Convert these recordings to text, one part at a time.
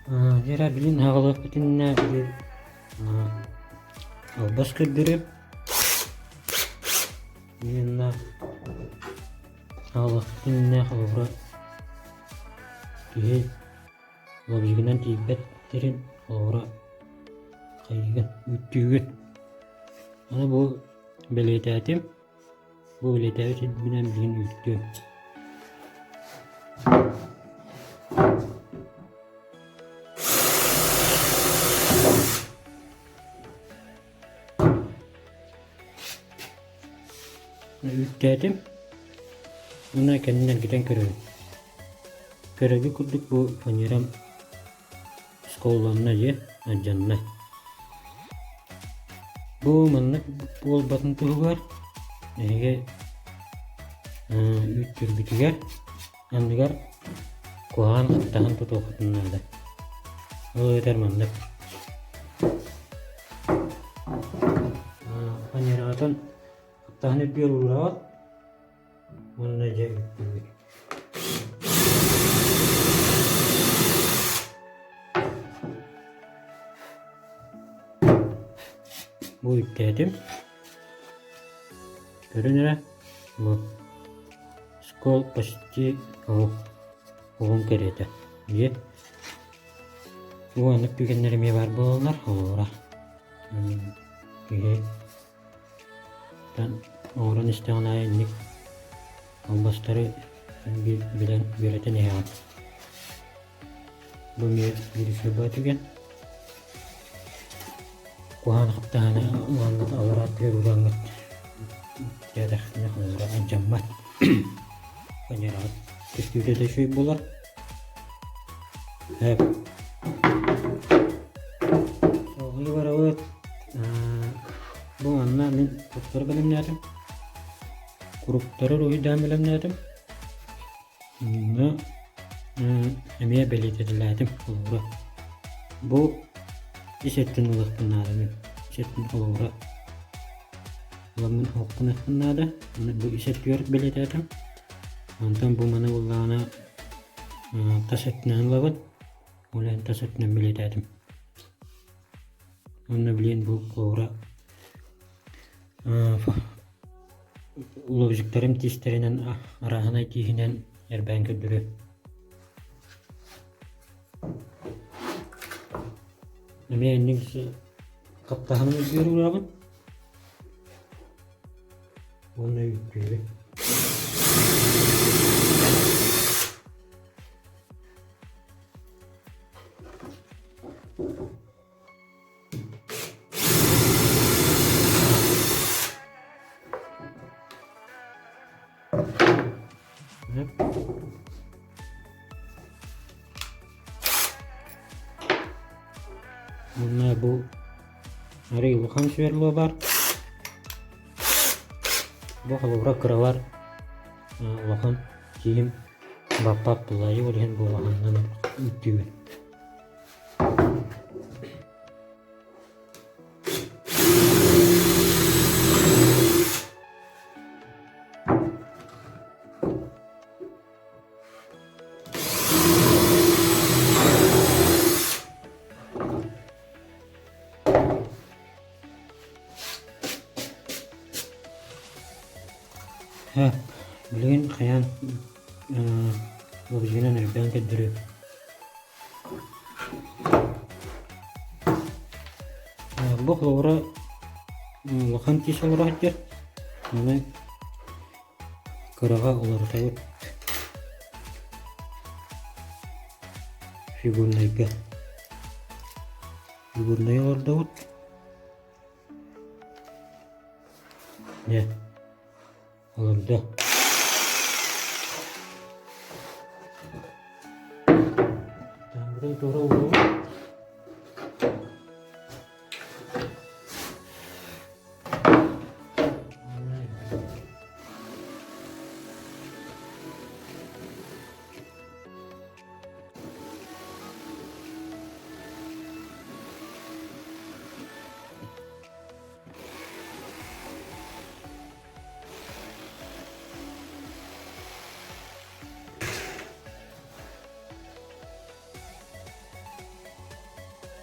Дьэ билин аҕалыахпытынна биир албас көрдөрүөм. Именно аҕалыахпытынна холобура киһи лобзигынан тиийбэт сирин холобура хайыыгын үүттүүгүн. Аны бу бэлиэтээтим. Бу бэлиэтээбит сирбинэн билигин үүттүөм. Үүттээтим уонна кэннин эргитэн көрөбүн. Көрөргүт курдук бу фанерам сколланна дьиэ, алдьанна. Бу маннык буолбатын туһугар эһиги үүттүүргүтүгэр анныгар куһаҕан хаптаһын тутуоххутун наада. Ол эбэтэр маннык фанераҕытын хаптаһын үрдүгэр уураҕыт уонна дьэ үүттүүгүт. Бу үктээтим. Көрүн эрэ, бу скол почти уһун кэриэтэ. Дьиэ. Бу маннык түгэннэр эмиэ баар буолаллар. Холобура, киһи оҥорон истэҕин аайы инник албастары билэн үөрэтэн иһэҕин. Бу эмиэ биир үчүгэй түгэн. Куһаҕан хаптаһыны ылаҥҥыт аллараа түһэр ураҥҥыт тээтэххинэ холобура алдьаммат. Фанераҕыт көстүүтэ да үчүгэй буолар. Сөп. Салгыы барабыт. Бу манна мин куруктары бэлэмнээтим. Куруктары уруһуйдаан бэлэмнээтим. Онно эмиэ бэлиэтэтэлээтим холобура. Бу ис өттүн ылыахпын наада мин. Ис өттүн холобура ыламмын оһохпун наада. Аны бу ис өттүгэр бэлиэтээтим. Онтон бу маны буллаҕына тас өттүнэн ылабын. Ол иһин тас өттүнэн бэлиэтээтим. Уонна билигин бу холобура лобзиктарым тиистэринэн арааһынай тииһинэн эрбээн көрдөрүөм. Эмиэ инник хаптаһыным үрдүгэр уурабын уонна үүттүүбүн. Уонна бу арый улахан сверло бар. Бу холобура кыралар улахан киһим баппат булайы ол иһин бу улаханынан үттүүбүн. Билигин хайаан лобзигынан эрбээн көрдөрүөм. Бу холобура улахан тиис олоро сылдьар. Аны кыраҕа уларытабыт. Фигурнайга. Фигурнай олордобут. Дьэ, олордо. Таҥгытын туора уурабыт.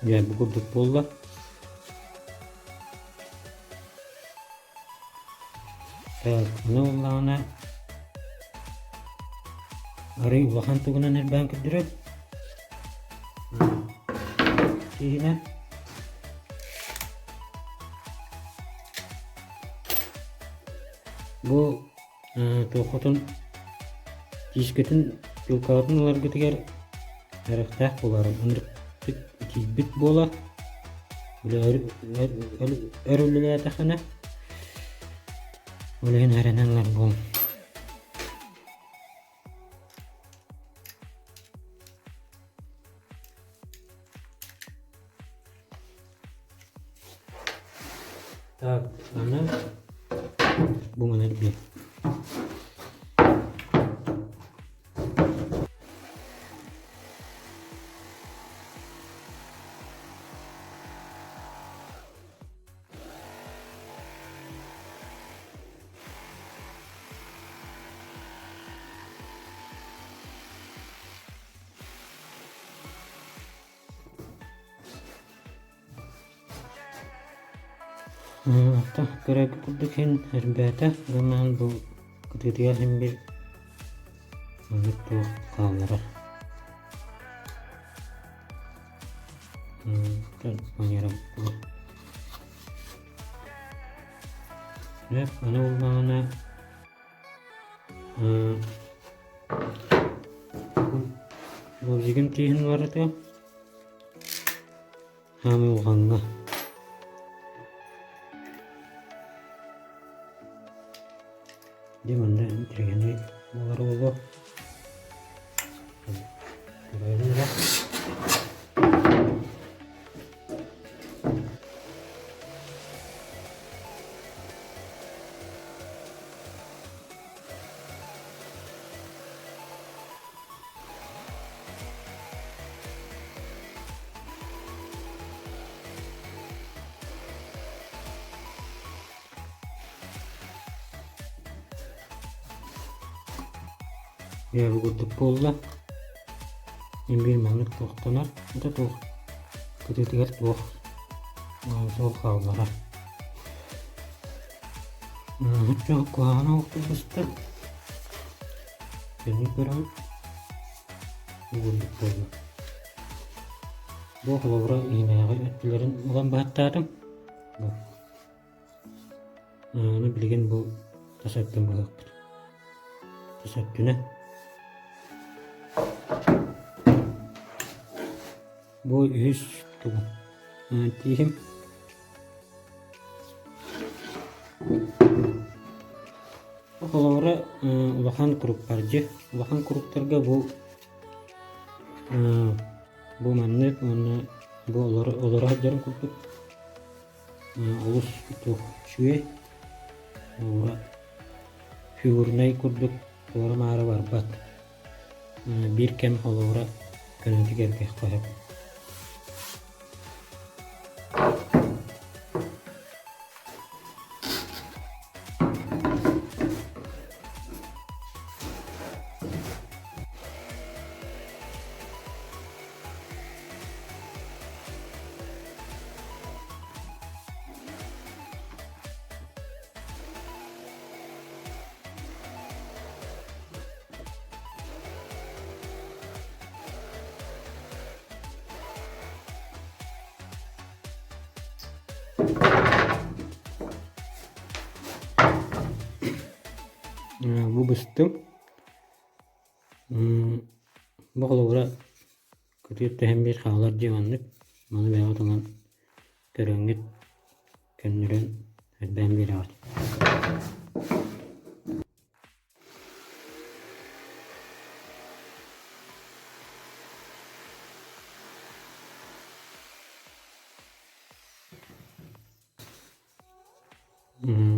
Дьэ, бу курдук буолла. Так, ону буоллаҕына арый улахан тугунан эрбээн көрдөрөр. Киһинэн бу туоххутун тиискэтин пилкаҕытын ыларгытыгар эрэхтээх буоларын ынырыктык итийбит буолар өр үлэлээтэххинэ ол иһин эрэнэн ылар буол. Так, аны бу маны эрбиэ. Оттон көрөргө курдук иһин эрбээтэ гынан бу кытыытыгар иһин биир маннык туох хаалларар. Манера Аны буллаҕына Лобзигын тииһин барыта хаамыы улахаҥҥа. Дьэ манна интириэһинэй буолар буолуо. Көрөөрүн эрэ. Дьэ бу курдук буолла. Мин биир маннык туохтанар, это туох кытыытыгар туох суол хаалларар. Оччо куһаҕана охтубуста. Кэнник көрөҕүт. Бу курдук буолла. Бу холобура иһинээҕи өттүлэрин ылан баһаттаатым. Бу. Аны билигин бу тас өттүн быһыахпыт. Тас өттүнэ. Бу үһүс тугу? Тииһим. Холобура, улахан куруктардьы. Улахан куруктарга бу бу маннык уонна бу олоро олоро сылдьарын курдук олус туох үчүгэй. Холобура, фигурнай курдук туора-маары барбат. Биир кэм холобура көнөтүк эргиэххэ сөп. Бу быстым. Бу холобура кытыыр түһэн биир хаалар дии маннык. Маны бэйэҕит ылан көрөҥҥүт көннөрөн элбээн биэрэҕит.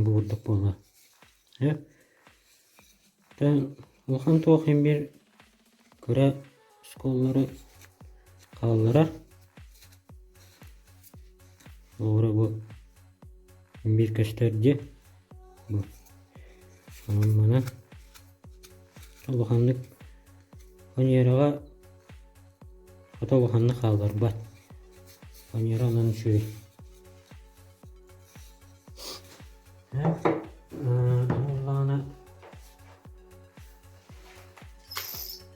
Бу курдук буолла. Улахан туох иһин биир кыра оскуолалары хаалларар. Холобура бу биир көстөр дьиэ. Бу онон манан улаханнык фанераҕа хата улаханнык хаалларбат. Фанера онон үчүгэй. Аны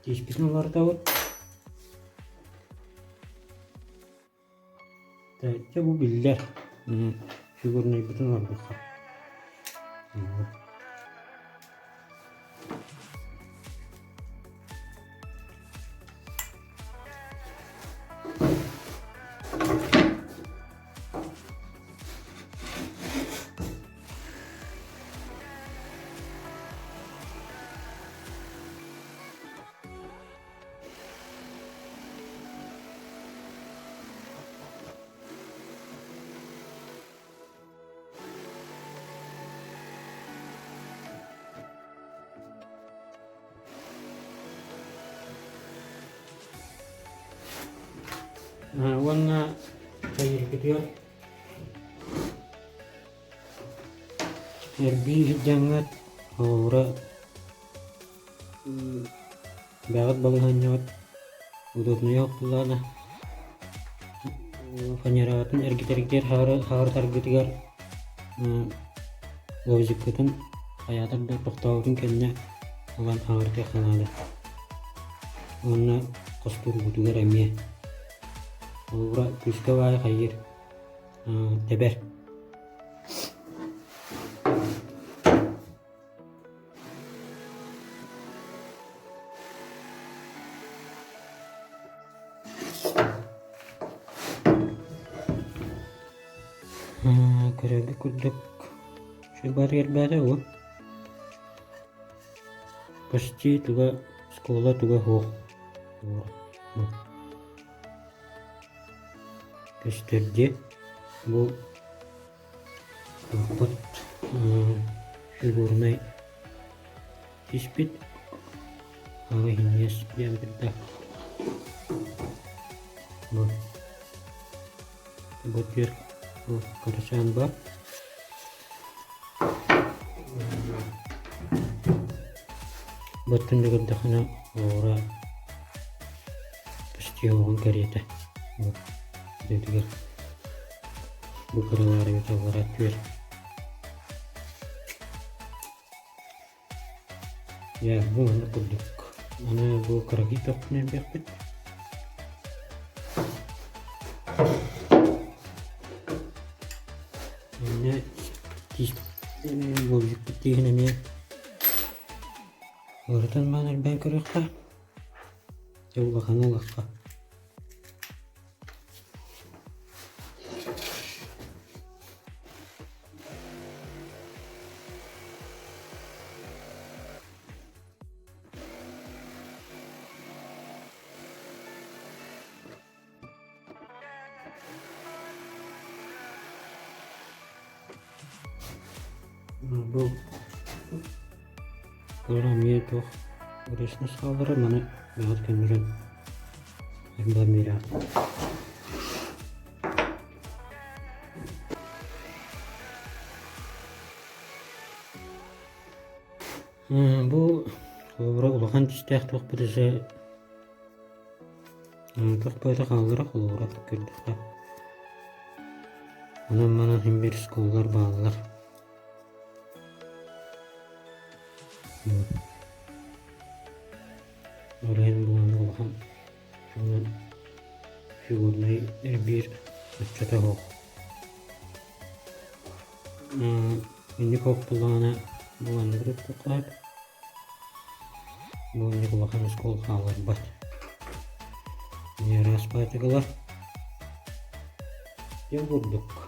тииспитин уларытабыт. Дьэ бу биллэр фигурнайбытын олордоххо. Уонна хайыыргытыгар эрбии сылдьаҥҥыт холобура Бэҕэт балаһыанньаҕыт удобнайа охтуллаҕына фанераҕытын эргитэргитигэр хаҕырытаргытыгар лобзиккытын хайаатар да тохтообутун кэннэ ылан хаҕырытыахха наада. Уонна хостуургутугар эмиэ. Холобура күүскэ баайы хайыыр тэбэр. Көрөргө курдук үчүгэй баарыгар баара уо. Почти туга школа туга суох. Көстөр дии. Бу Туохпут фигурнай түспүт аҕа иһинньэс диэн кытта бу бу түөрт бу кырачаан бар Быттын да көрдөххүнэ оҕура почти оҕун кэриэтэ дьиэтигэр бу кыралаары аллара түөр Дьэ бу маннык курдук аны бу кыракый тохпун элбэхпит Иннэ тиис буолбуппут тииһин эмиэ ыарытан маан элбээн көрүөххэ дьэ улаханы ылыахха. Бу кыра эмиэ туох уречнай хааллара маны бэҕэт көннөрөн элбээн Бу холобура улахан түстээх туохпут өссө туох бөҕөтө хааллара холобура көрдөххө онон манан син биир оскуолалар бааллар. Ол иһин бу маннык улахан фигурнай эрбиир соччото суох. Инник ох буллаҕына бу маннык туттахха сөп. Бу инник улахан оскуола хаалларбат. Эмиэ араас баатыгалар. Дьэ курдук.